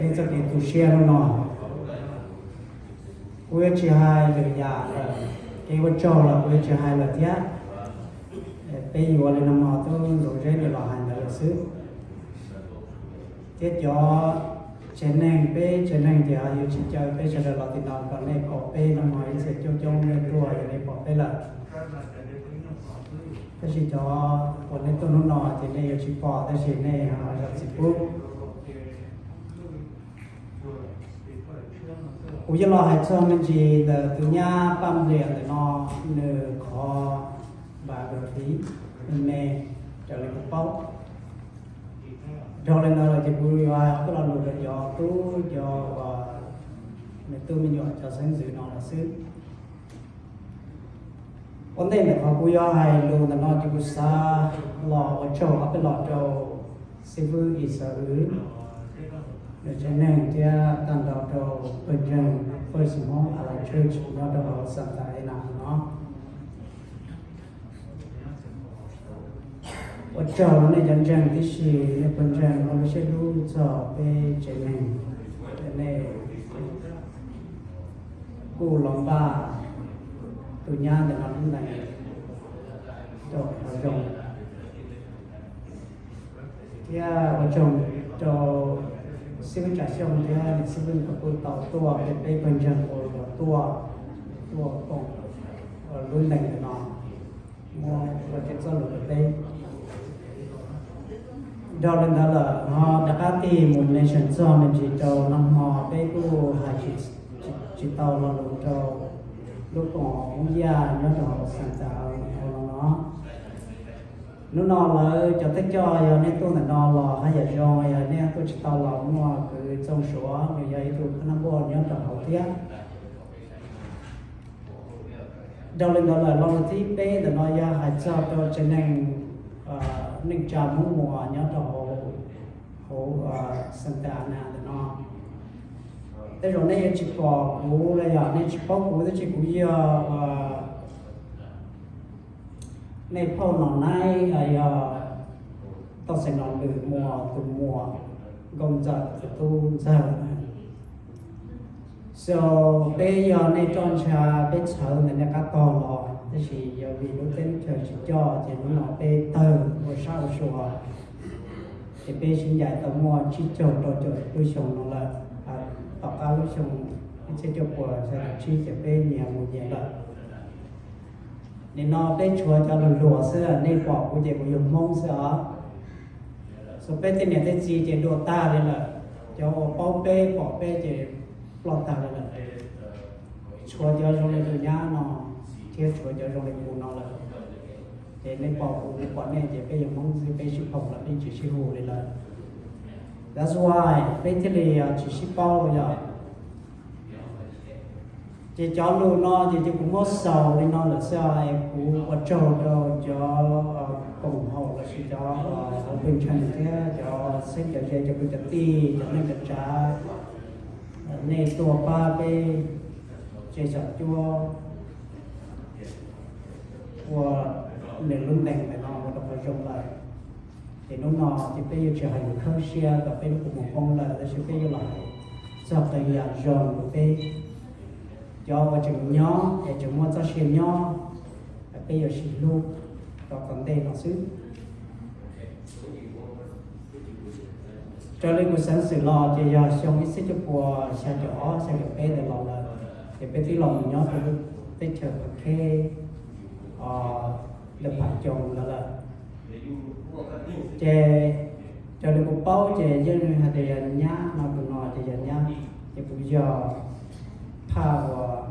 Peb txoj kev tu siab hnub no, kuv yuav tsis hais lwm yam lawm, kev ua tsaug los kuv yuav tsis hais lawm thiab. Peb yuav li no no twb ntxuav zeb nws los hais ntawd lawm xwb. Thiab cov tsev neeg, peb tsev neeg ces yuav tsis caw peb sawv daws los tim no kom nej pom peb no no ib txhia coob coob nej tuaj yog nej pom peb lawm. Tab sis cov uas nej tuaj hnub no ces nej yuav tsis pom, tab sis nej ho zam txim pub. Kuv yuav los hais txog me ntsis ntawm tus nyab Paj Npliam ntawm no, nws qhov biography me me raws li kuv paub. Dhau li ntawd lawm ces kuv yuav hais ob peb lo lus rau cov tub, cov uas me tub me nyuam, cov xeeb ntxwv no lawm xwb. Ua ntej ntawm qhov kuv yuav hais lus ntawm no ces kuv xav los ua tsaug ob peb los rau xib fwb Ixaws, nws tsev neeg thiab tag nrho rau pawg ntseeg First Hmong Allied Church nyob rau hauv Santa Ana no. Ua tsaug rau nej cov ntseeg tib si, nej pawg ntseeg ua lub siab hlub txog peb tsev neeg, nej kuj los npaj tus nyab ntawm no lub ntees rau qhov zoo. Thiab ua tsaug rau xib fwb Tsav Xyooj thiab niam xib fwb nkawd kuj tau tuaj, peb pawg ntseeg uas los tuaj, tuaj koom lub ntees ntawm no, muab ua tej txoj lus rau peb. Dhau li ntawd lawm ho rov qab tig mus mention txog me ntsis rau nag hmo peb kuj hais tsis tau lo lus rau lub koom haum Hmoob Yaj nyob rau hauv Santa Ana no. Hnub no lawv cov thawj coj yog nej tuaj ntawm no los haj yam zoo, yog nej tuaj tsis tau los muaj kwv Txooj Suav, nws yog ib tug phab nab npoj nyob rau hauv thiab. Dhau li ntawd lawm, lo lus thib peb ntawm no yog hais txog rau tsev neeg, neej tsa Hmoob Muas nyob rau hauv Santa Ana ntawm no. Tej zaum nej yuav tsis pom kuv los yog nej tsis paub kuv, tab sis kuv yog nej phauj Nom Naib, yog Toj Xeem Nom Lwm Muas tus muam, Nkauj Ntxawm tus tub ntxawg. So, peb yog nej roj ntsha, peb txhawv ntawm nej qab tog los, tab sis yog vim lub teb chaws tsis coj ces hnub no peb tawg ua sab ua sua, ces peb sib ncaim tau muaj tsib caug rau caum lub xyoo no lawm. Tom qab lub xyoo ib txhiab cuaj puas xya caum tsib ces peb nyias mus nyias lawm. Nim no peb tshuav cov luag hluas xwb, nej pom kuv ces kuv yog Hmoob xwb os. So peb tej niam tej txiv ces dua tag li lawm, cov uas paub peb pom peb ces ploj tag li lawm. Tshuav cov zoo li tus nyab no thiab tshuav cov zoo li kuv no lawm. Ces nej pom kuv, kuv pom nej ces peb yog Hmoob xwb, peb sib phoom los peb tsis sib hu li lawm. That's why peb thiaj li tsis sib paub yom. Ces cov lus no ces cia kuv muab xaus li no lawm xwb, es kuv ua tsaug rau cov koom haum lossis cov hauv pawg ntseeg thiab cov xeeb cov ze, cov kwv cov tij, cov neej cov tsav, nej tuaj pab peb tsev xyom cuab ua nws lub ntees ntawm no ua rau qhov zoo lawm. Ces hnub no ces peb yuav tsis hais lus khawb siab kom peb lub kua muag poob lawm, tab sis peb yuav los hais txog qee yam zoo rau peb cov uas tseem nyob es tseem muaj txoj sia nyob, peb yuav sib hlub rau tom ntej no xwb. Raws li kuv xeev xwm los ces yog xyoo ib txhiab cuaj puas xya caum ob xya caum peb ntawd los lawm, ces peb twb los mus nyob rau lub teb chaws Phav Kheb, lawm Phav Coo ntawd lawm. Ces raws li kuv paub ces yeej hais tias yog nyab no, tus no ces yog nyab, ces kuv yog phaj uas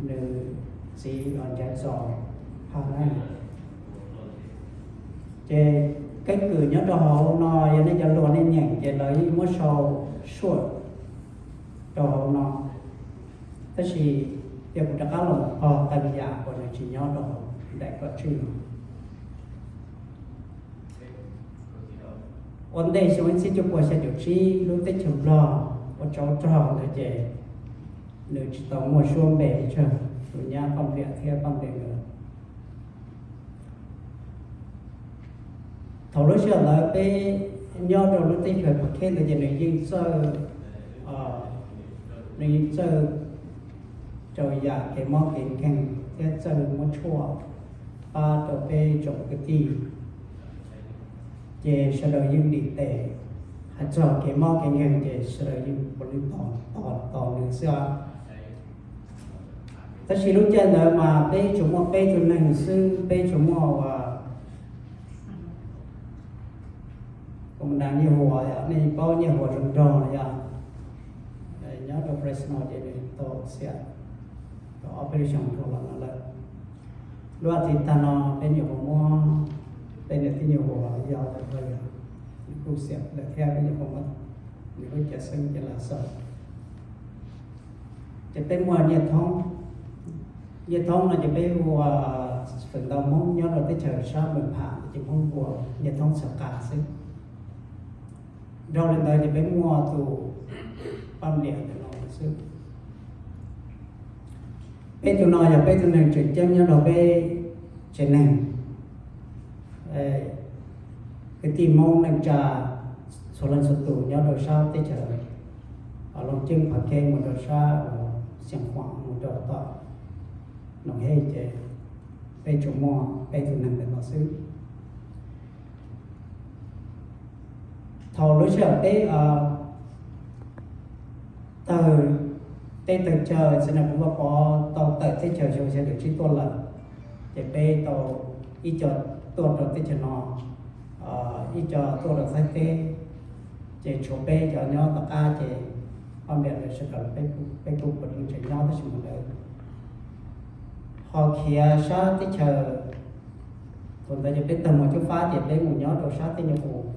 nws txiv los ncav txos phaj na. Ces keeb kwm nyob rau hauv no yog nej cov hluas nej nyeem ces lawv yeej muab sau suaj rau hauv no. Tab sis yog kuv rov qab los qog qee yam uas nws tsis nyob rau hauv daim kom tswj no. Ua ntej xyoo ib txhiab cuaj puas xya caum tsib lub teb chaws Nplog ua tsov rog ntawd ces nws tsis tau muaj suab npe li tsawg, tus nyab Paj Npliam thiab Paj Npliam nkawd. Thaum lub sij hawm ntawd peb Nyob rau lub teb chaws Phav Khej ntawd ces nws yeej txawj, nws yeej txawj rau yam kev mob kev nkeeg thiab txawj muab tshuaj pab rau peb tsoom kwv tij. Ces sawv daws yeej dim tes, hais txog kev mob kev nkeeg ces sawv daws yeej puav leej tos, tos, tos nws xwb. Tab sis lub caij ntawd mas peb tsuas muaj peb tug neeg xwb, peb tsuas muaj ua, kuv mus dag Nyiaj Huas, nej paub Nyiaj Huas zoo nraug los yog, nyob rau Fresno ces nws tau xiam tau ob peb lub xyoo dhau los no lawm. Lub as thiv tag no peb nyuam qhuav muab peb niam tij Nyiaj Huas yau tau rau yog, nws kuj xiam lawm thiab, peb nyuam qhuav muab nws lub cev xeeb cev lam xaus. Ces peb muaj Nyiaj Thoob, Nyiaj Thoob no ces peb ua feem ntau Hmoob nyob rau teb chaws sab Npam Pham ces Hmoob ua Nyiaj Thoob Xav Qas xwb. Dhau li ntawd ces peb muaj tus Paj Liam ntawm no xwb. Peb tug no yog peb tug neeg tseem ceeb nyob rau peb tsev neeg kwv tij Hmoob neej tsa txhua leej txhua tus nyob rau sab teb chaws Looj Ceeb Phav Khej mus rau sab Xeev Khuam mus rau tom Noom Hej ces peb tsuas muaj peb tug neeg ntawm no xwb. Thaum lub sij hawm peb tawg teb tawg chaw, txiv neej Pov Pov tau tawm teb chaws xyoo xya caum tsib tuaj lawm, ces peb tau ib co tuaj rau teb chaws no, ib co tuaj rau Thaib teb, ces tshuav peb cov nyob tom qab ces Paj Liam lawv sawv daws peb kuj puav leej tseem nyob tab sis mas lawv ho khiav sab teb chaws. Thaum ntawd ces peb tawg mus Coob Fab ces peb mus nyob rau sab teb Nyuj Qus,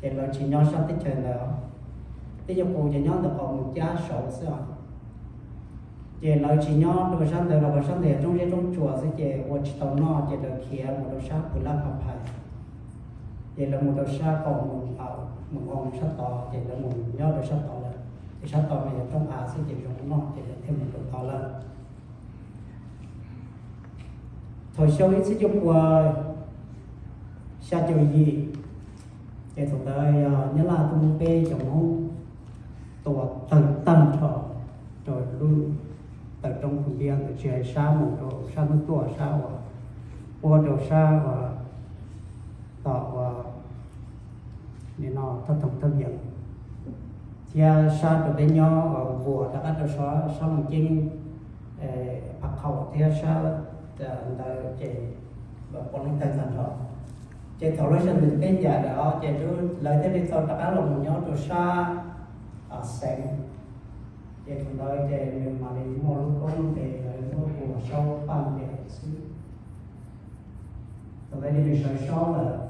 ces lawv tsis nyob sab teb chaws ntawd. Teb Nyuj Qus ces nyob ntawm qaum mus cab saud xwb os. Ces lawv tsis nyob rau sab ntawd los rau sab ntawd yog roob zeb roob tsuas xwb ces ua tsis tau noj ces lawv khiav mus rau sab Phu Laj Pha Phais. Ces lawv mus rau sab qaum mus, mus o sab tod ces lawv mus nyob rau sab tod lawm. Ces sab tod mas yog roob av xwb ces zoo noj ces lawv thiaj mus rau tod lawm. Thaum xyoo ib txhiab cuaj pua xya caum yim, ces thaum ntawd yog Nyab Laj tuaj muab peb cov Hmoob tua tawg tag nrho rau lub taw roob Phu Npiab ntawd, tsis hais sab mus rau sab hnub tuaj sab uas puab rau sab uas tom uas nim no Thoj Thoom Thoj Yees thiab sab rau peb nyob uas vuas rov qab rau sab Looj Ceeb, Phav Khaum thiab sab ntawd ces puav leej tawg tag nrho. Ces thaum lub sij hawm ntawd peb ncaim lawm os ces lawv thiaj li tau rov qab los mus nyob rau sab xeev. Ces thaum ntawd ces nws mam li muaj lub koob tes lawv muab hu ua Saub Paj Liam xwb. Thaum ntawd ces nws sawv Saub lawm,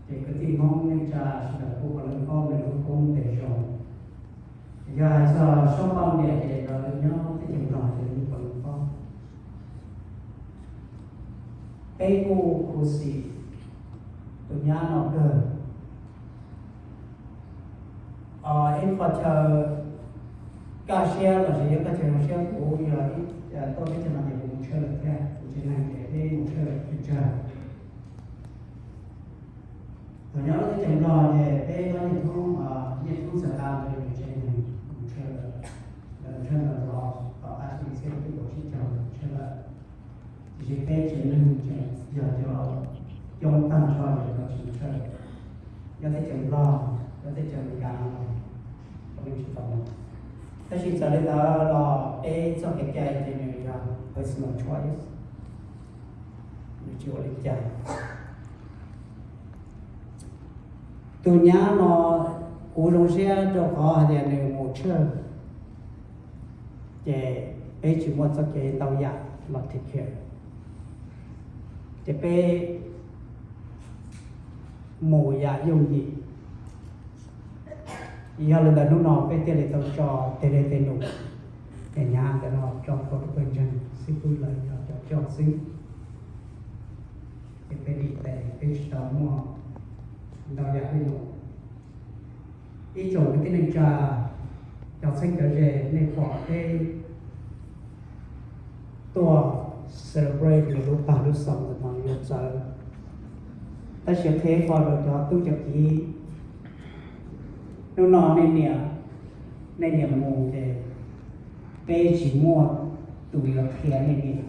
ces kwv tij Hmoob neej tsa sawv daws kuj puav leej paub nws lub koob tes zoo. Yog hais txog Saub Paj Liam ces lawv nyob teb chaws Nplog ces lawv puav leej paub. Peb kuj khuv xim tus nyab no kawg. Ib qho chaw kaj siab los sis ib qho chaw zoo siab kuv yog tuaj teb chaws no ces kuv mus tshawj lawm thiab, kuv tsev neeg ces peb mus tshawj lawm pes tsawg. Thaum nyob lub teb chaws Nplog ces peb nyob Nyiaj Thoob, Nyiaj Thoob Xav Qas ntawd nws tsev neeg mus tshawj lawm, lawv tshawj ntawd los tom qab xyoo ib txhiab cuaj pua tsib caug mus tshawj lawm. Tiam sis peb tsev neeg tseem yog cov coob tag nrho ces lawv tsis mus tshawj. Nyob teb chaws Nplog, nyob teb chaws Amelikas no los peb tsis tau mus. Tab sis txawm li ntawd los peb txoj kev cai ces nws yog personal choice, nws tsis ua li cas. Tus nyab no kuv zoo siab rau qhov hais tias nws mus tshawj, ces peb tsis muaj txoj kev ntau yam los take care, ces peb mus yam yooj yim. Yog li ntawd hnub no peb thiaj li tau tso tej liaj tej num, ces nyab ntawm no tso rau pawg ntseeg xib fwb lawv yog cov coj xwb. Ces peb dim tes peb tsis tau muaj ntau yam li no. Ib tsoom kwv tij neej tsa, cov txheeb cov ze, nej pom peb tuaj celebrate nws lub pag lub xoo ntawm no yuav txawv, tab sis qhia ib qho rau cov tub cov kiv, Hnub no nej niam, nej niam mus ces peb tsis muaj tus yuav qhia nej niam.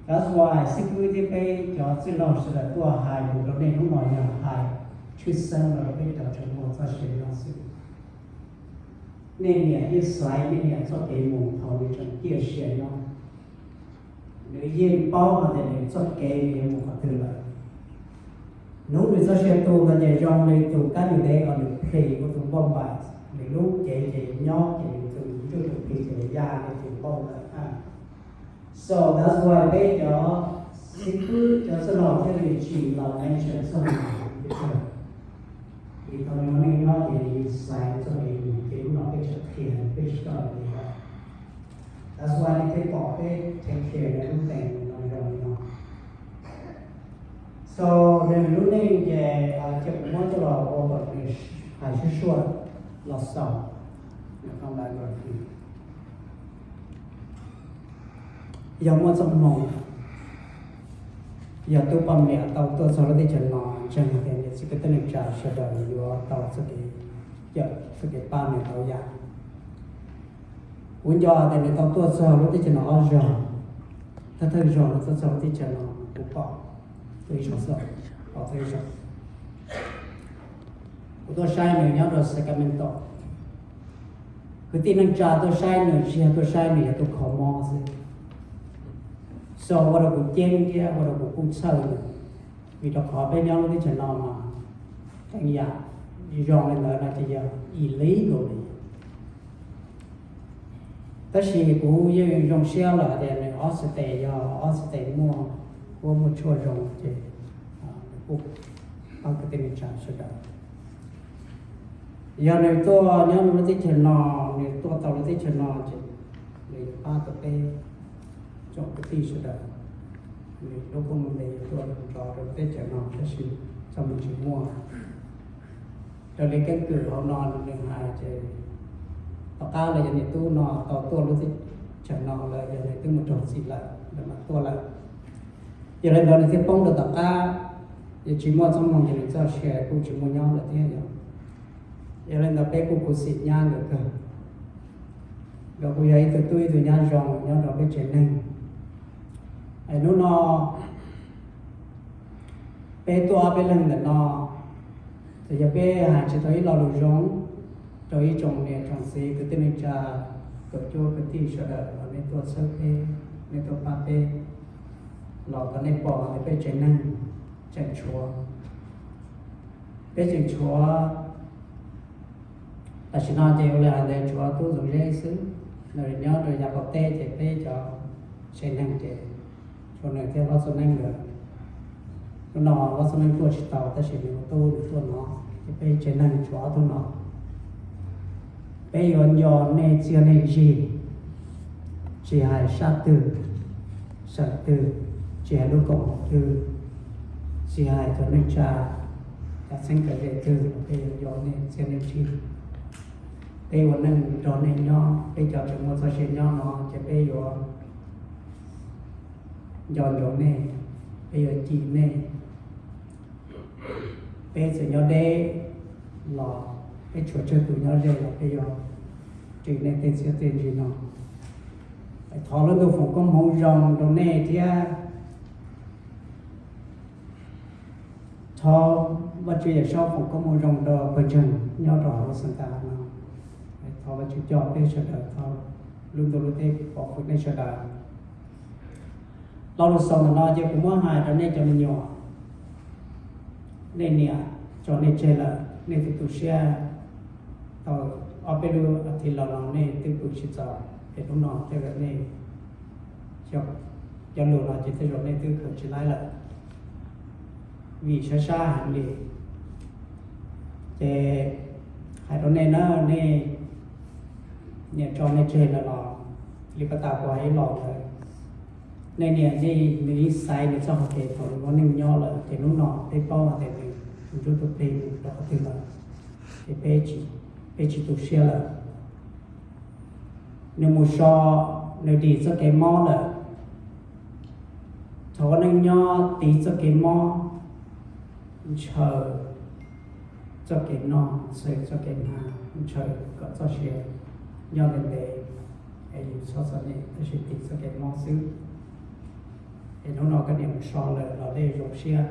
That's why xib fwb thiab peb cov txwj laug sawv daws tuaj hais lus rau nej hnub no yog hais tshwj xeeb rau peb cov tseem muaj txoj sia nyob xwb. Nej niam yeej xaiv nej niam txoj kev mus thaum nws tseem ciaj sia nyob. Nws yeej paub hais tias nws txoj kev nws yuav mus qhov twg lawm. Hnub nws txoj sia tu no ces zoo li tus kab nyuj dev uas nws plhis ua tus npauj npaim, nws lub cev ces nyob ces nws tus ntsuj tus plhis ces ya li tus npauj ntawd. So that's why peb cov xib fwb cov txwj laug thiaj li tsis los mention txog nws pes tsawg. Vim thaum nws ua neej nyob ces nws xaiv txoj kev mus ces hnub no peb tsis qhia, peb tsis coj li. That's why nej thiaj pom peb take care nws lub ntees no zoo li no. So nws lub neej ces cia kuv muab coj los ua kom nws hais suab suab los xaus nws qhov biography. Yog muaj txoj hmoo, yog tub poj niam tau tuaj txog lub teb chaws no, ntseeg tias niam txiv kwv tij neej tsa sawv daws yuav tau txoj kev cawm, txoj kev pab nws tau yam. Kuv nco tias nws tau tuaj txog lub teb chaws no ob zaug, thawj thawj zaug nws tuaj txog lub teb chaws no kuv pom, tuaj ib zaug xwb, pom txog ib zaug. Kuv tuaj saib nws nyob rau Sacramento, kwv tij neej tsa tuaj saib nws tsis yog tuaj saib nws, yog tuaj kho mob xwb. So ua rau kuv ceeb thiab ua rau kuv kuj txhawj nws, vim rau qhov peb nyob lub teb chaws no mas qee yam zoo li ntawd no ces yog illegal li. Tab sis kuv yeej zoo siab lawm hais tias nws ob txhais tes yog ob txhais tes muaj huab muaj tshuaj zoo ces nws kuj pab kwv tij neej tsa sawv daws. Yog nws tuaj nyob lub teb chaws no, nws tuaj tau lub teb chaws no ces nws yuav pab tau peb tsoom kwv tij sawv daws. Nws lub koob npe yuav tuaj nrov rau lub teb chaws no tab sis txoj hmoo tsis muaj. Raws li keeb kwm hauv no nws hais ces tom qab los yog niam tub no tau tuaj lub teb chaws no lawm, yog nws twb mus raug txim lawm lawv mam tuaj lawm. Yog li ntawd nws thiaj poob rau tom qab, yog tsis muaj txoj hmoo ces nws txoj sia kuj tsis muaj nyob lawm thiab yom. Yog li ntawd peb kuj khuv xim nyab nkawd kawg, nkawd kuj yog ib tug tub ib tug nyab zoo nyob rau peb tsev neeg. Es hnub no peb tuaj ob peb leeg ntawm no, txawm yog peb hais tsis tau ib lo lus zoo rau ib tsoom niam tsoom txiv kwv tij neej tsa, kwv cuab kwv tij sawv daws uas nej tuaj txhawb peb, nej tuaj pab peb, los kom nej pom tias peb tsev neeg tseem tshuav, peb tseem tshuav. Tam sim no ces ua li hais tias tshuav tub Ntxoov Zeb xwb, nws nyob rau yav qaum teb ces peb cov tsev neeg ces tshuav nws thiab Hlob Xab Neeb nkawd. Hnub no Hlob Xab Neeb tuaj tsis tau tab sis nws ua tub nws tuaj no, ces peb tsev neeg tshuav ob tug no. Peb yuav nco nej txiaj nej ntsig, tsis hais sab twg, sawm twg, tsis hais lub koom haum twg, tsis hais cov neej tsa, cov txheeb cov ze twg, peb yuav nco nej txiaj nej ntsig. Peb ua neej nrog nej nyob, peb cov tseem muaj txoj sia nyob no ces peb yuav nco ntsoov nej, peb yuav cim nej. Peb txawm nyob deb los peb tshuav tsawg tus nyob ze los peb yuav ris nej tej txiaj tej ntsig no. Thov lub ntuj foom koob hmoov zoo rau nej thiab thov Vajtswv Yawm Saub foom koob hmoov zoo rau pawg ntseeg nyob rau hauv lub xeev Thaib no. Thov Vajtswv coj peb sawv daws, thov lub ntuj lub teb pov hwm nej sawv daws. Lo lus xaus ntawm no ces kuv muab hais rau nej cov me nyuam, nej niam tso nej tseg lawm, nej twb tu siab tau ob peb lub as thiv los no nej twb pw tsis txaus, es hnub no tej zaum nej, cov lus no ces tej zaum nej twb khaws tsis laib lawm, vim sab sab heev li. Ces hais rau nej na, nej niam tso nej tseg lawm los li pas tas kuv hais ib los ntawd, nej niam yeej, nws yeej xaiv nws txoj hau kev thaum nws ua neej nyob lawm, ces hnub no peb paub hais tias nws tus ntsuj tus plig nws rau qhov twg lawm, ces peb tsis tu siab lawm. Nws mus so, nws dim txoj kev mob lawm. Thaum ua neej nyob tiv txoj kev mob, ntshaw, txoj kev noj, txhawm txoj kev hnav, ntshaw kom txoj sia nyob ntev ntev, es yus txhob txom nyem tab sis tiv txoj kev mob xwb. Es hnub no koj niam mus so lawm los nej zoo siab,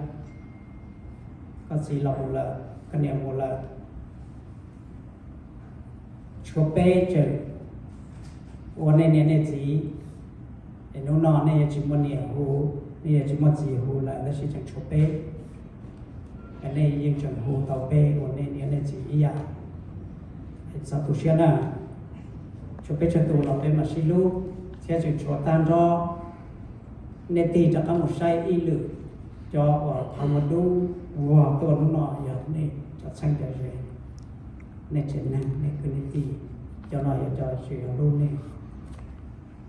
koj txiv los mus lawm, koj niam mus lawm, tshuav peb tseem ua nej niam nej txiv. Es hnub no nej yuav tsis muaj niam hu, nej yuav tsis muaj txiv hu lawm tab sis tseem tshuav peb, es nej yeej tseem hu tau peb ua nej niam nej txiv ib yam. Es txhob tu siab na, tshuav peb tsawg tus los peb mam sib hlub, thiab tseem tshuav tag nrho nej tig rov qab mus saib ib lwm, cov uas qhov muag dub vog tuaj hnub no yog nej cov txheeb cov ze, nej tsev neeg, nej kwv nej tij, cov no yog cov tseem yuav hlub nej.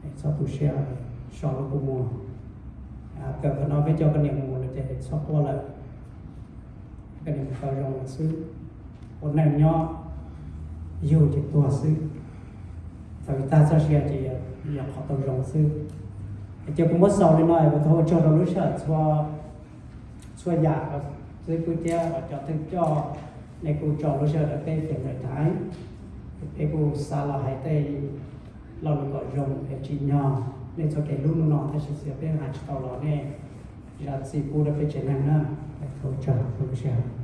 Es txhob tu siab, so lub kua muag. Kawm qhov no peb coj koj niam mus lawm ces txhob quaj lawm, koj niam mus tau zoo lawm xwb. Ua neej nyob yug ces tuag xwb, thaum tag txoj sia ces yog qhov tau zoo xwb. Es cia kuv muab xaus li no es kuv thov ua tsaug rau lub sij hawm txhua yam, xib fwb thiab cov thawj coj, nej kuj tso lub sij hawm rau peb cev ntawm thaiv, peb kuj xav los hais tej lo lus kom zoo es tsim nyog nej txoj kev hlub hnub no tab sis txiav peb hais tsis tau los nej zam txim pub rau peb tsev neeg na. Thov ua tsaug rau lub sij hawm.